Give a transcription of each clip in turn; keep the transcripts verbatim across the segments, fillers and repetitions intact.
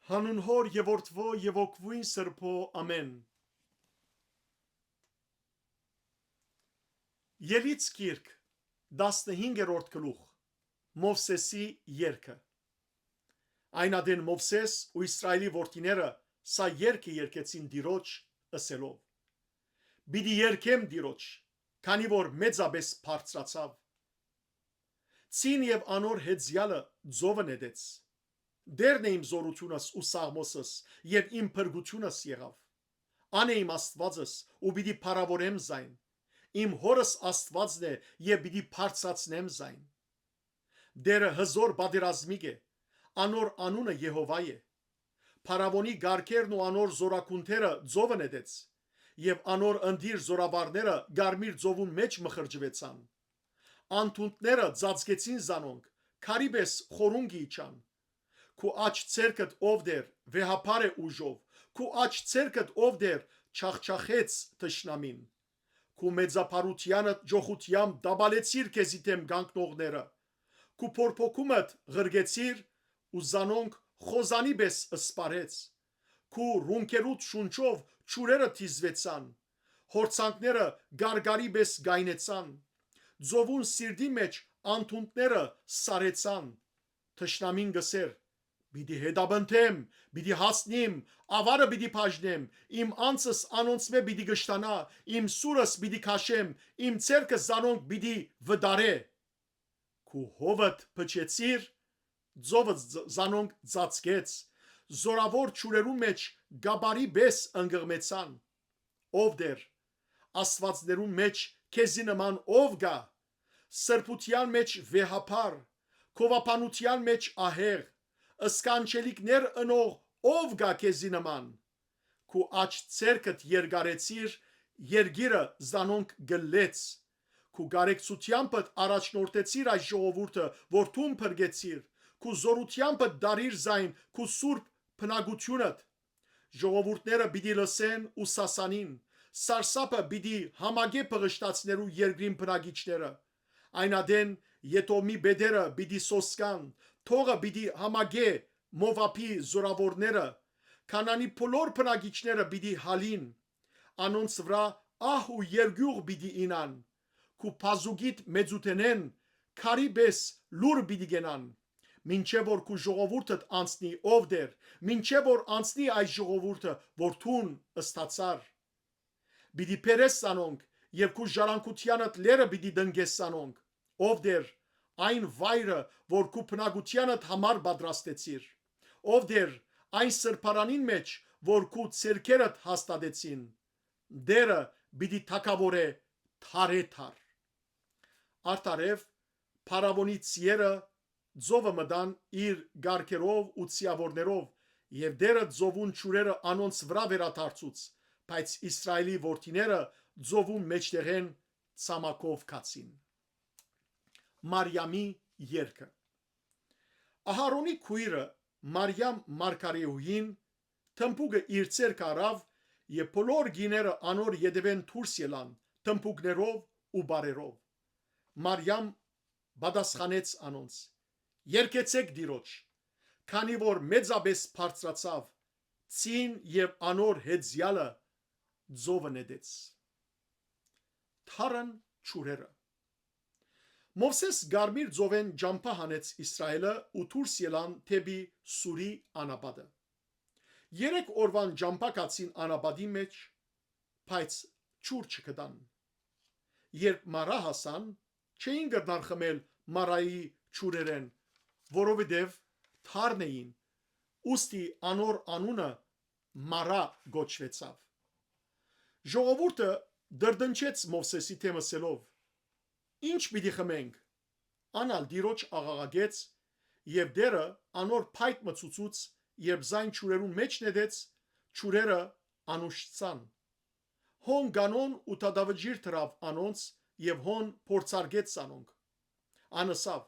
Հանուն Հօր եւ Որդւոյ եւ Հոգւոյն Սրբոյ, ամէն։ Ելից գիրք, տասնհինգերորդ գլուխ, Մովսէսի երգը։ Այն ատեն Մովսէս ու Իսրայէլի որդիները սա երգը երգեցին Տիրոջ, ըսելով. «Պիտի երգեմ Տիրոջ, քանի որ մեծապէս բարձրացաւ։ Ցին եւ անոր հեծեալը ծովը նետեց։ Տէրն է իմ զօրութիւնս ու սաղմոսս եւ իմ փրկութիւնս եղաւ։ Ան է իմ Աստուածս ու պիտի փառաւորեմ զայն։ Իմ Հօրս Աստուածն է եւ պիտի բարձրացնեմ զայն։ Տէրը հզօր պատերազմիկ է, անոր անունը Եհովա է։ Փարաւոնի կառքերն ու անոր զօրագունդերը ծովը նետեց, եւ անոր ընտիր զօրավարները Կարմիր ծովուն մէջ մխրճուեցան։ Անդունդները ծածկեցին զանոնք, քարի պէս խորունկ իջան։ Քու աջ ձեռքդ, ով Տէր, վեհափառ է ուժով, քու աջ ձեռքդ, ով Տէր, չախչախեց թշնամին։ Քու մեծափառութեանդ ճոխութեամբ տապալեցիր քեզի դէմ կանգնողները։ Քու փորփոքումդ ղրկեցիր ու զանոնք խոզանի պէս սպառեց։ Քու ռունքերուդ շունչով ջուրերը դիզուեցան, յորձանքները գարգարի պէս կայնեցան, ծովուն սիրտի մէջ անդունդները սառեցան։ Թշնամին կ'ըսէր. «Պիտի հետապնդեմ, պիտի հասնիմ, աւարը պիտի բաժնեմ, իմ անձս անոնցմէ պիտի կշտանայ, իմ սուրս պիտի քաշեմ, իմ ձեռքը զանոնք պիտի վտարէ»։ Քու հովդ փչեցիր, ծովը զ-, զանոնք ծածկեց, զօրաւոր ջուրերուն մէջ կապարի պէս ընկղմեցան։ Ով Տէր, աստուածներուն մէջ քեզի նման ո՞վ կայ, սրբութեան մէջ վեհափառ, գովաբանութեան մէջ ահեղ, սքանչելիքներ ընող ո՞վ կայ քեզի նման։ Քու աջ ձեռքդ երկարեցիր, երկիրը զանոնք կլլեց։ Քու կարեկցութեամբդ առաջնորդեցիր այս ժողովուրդը, որ դուն փրկեցիր, քու զօրութեամբդ տարիր զայն քու սուրբ բնակութիւնդ։ Ժողովուրդները պիտի լսեն ու սասանին, սարսափը պիտի համակէ բղշտացներու երկրին բնակիչները։ Այն ատեն Եդոմի պետերը պիտի սոսկան, թողը պիտի համակէ Մովաբի զօրաւորները, Քանանի բոլոր բնակիչները պիտի հալին, անոնց վրայ ահ ու երկիւղ պիտի իյնան, քու բազուկիդ մեծութենէն քարի պէս լուր պիտի կենան, մինչեւ որ քու ժողովուրդդ անցնի, ով Տէր, մինչեւ որ անցնի այս ժողովուրդը, որ դուն ստացար։ Պիտի բերես զանոնք եւ քու ժառանգութեանդ լեռը պիտի տնկես զանոնք, ով Տէր, այն վայրը, որ քու բնակութեանդ համար պատրաստեցիր, ով Տէր, այն սրբարանին մէջ, որ քու ձեռքերդ հաստատեցին։ Տէրը պիտի թագաւորէ դարեդար։ Արդարեւ, փարաւոնի ձիերը ծովը մտան իր կառքերով ու ձիաւորներով, եւ Տէրը ծովուն ջուրերը անոնց վրայ վերադարձուց, բայց Իսրայէլի որդիները ծովուն մէջտեղէն ցամաքով գացին։ Մարիամի երգը։ Ահարոնի քոյրը Մարիամ մարգարէուհին թմբուկը իր ձեռքը առաւ, եւ բոլոր կիները անոր ետեւէն դուրս ելան թմբուկներով ու պարերով։ Մարիամ պատասխանեց անոնց. «Երգեցէք Տիրոջ, քանի որ մեծապէս բարձրացաւ, ցին եւ անոր հեծեալը ծովը նետեց»։ Թարն ջուրերը։ Մովսէս Կարմիր ծովէն ճամբայ հանեց Իսրայէլը ու դուրս ելան դէպի Սուրի անապատը։ Երեք օրուան ճամբայ գացին անապատի մէջ, բայց ջուր չգտան։ Երբ Մարա հասան, չէին կրնար խմել Մարայի ջուրերէն, որովհետեւ թարն էին, ուստի անոր անունը Մարա կոչուեցաւ։ Ժողովուրդը դրդնչեց Մովսէսի դէմ ըսելով. «Ի՞նչ պիտի խմենք»։ Ան ալ Տիրոջ աղաղակեց, եւ Տէրը անոր փայտ մը ցուցուց, երբ զայն ջուրերուն մէջ նետեց, ջուրերը անուշցան։ Հոն կանոն ու դատավճիռ դրաւ անոնց եւ հոն փորձարկեց զանոնք։ Ան ըսաւ.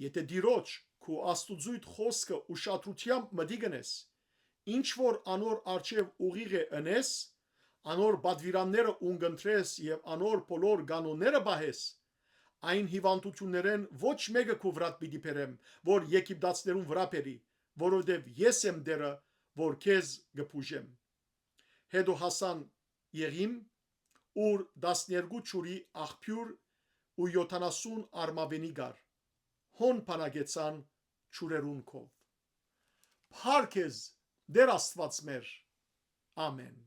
«Եթէ Տիրոջ, քու Աստուծոյդ խօսքը ուշադրութեամբ մտիկ ընես, ինչ որ անոր առջեւ ուղիղ է ընես, անոր պատուիրանները ունկնդրես եւ անոր բոլոր կանոնները պահես, այն հիւանդութիւններէն ոչ մէկը քու վրադ պիտի բերեմ, որ եգիպտացիներուն վրայ բերի, որովհետեւ ես եմ Տէրը, որ քեզ կը բուժեմ։ Հետո հասան Եղիմ, ուր տասներկու ջուրի աղբիւր ու եօթանասուն արմաւենի կար։ Հոն բանակեցան ջուրերուն քով։ Փառք քեզ, Տէր Աստուած մեր։ Ամէն։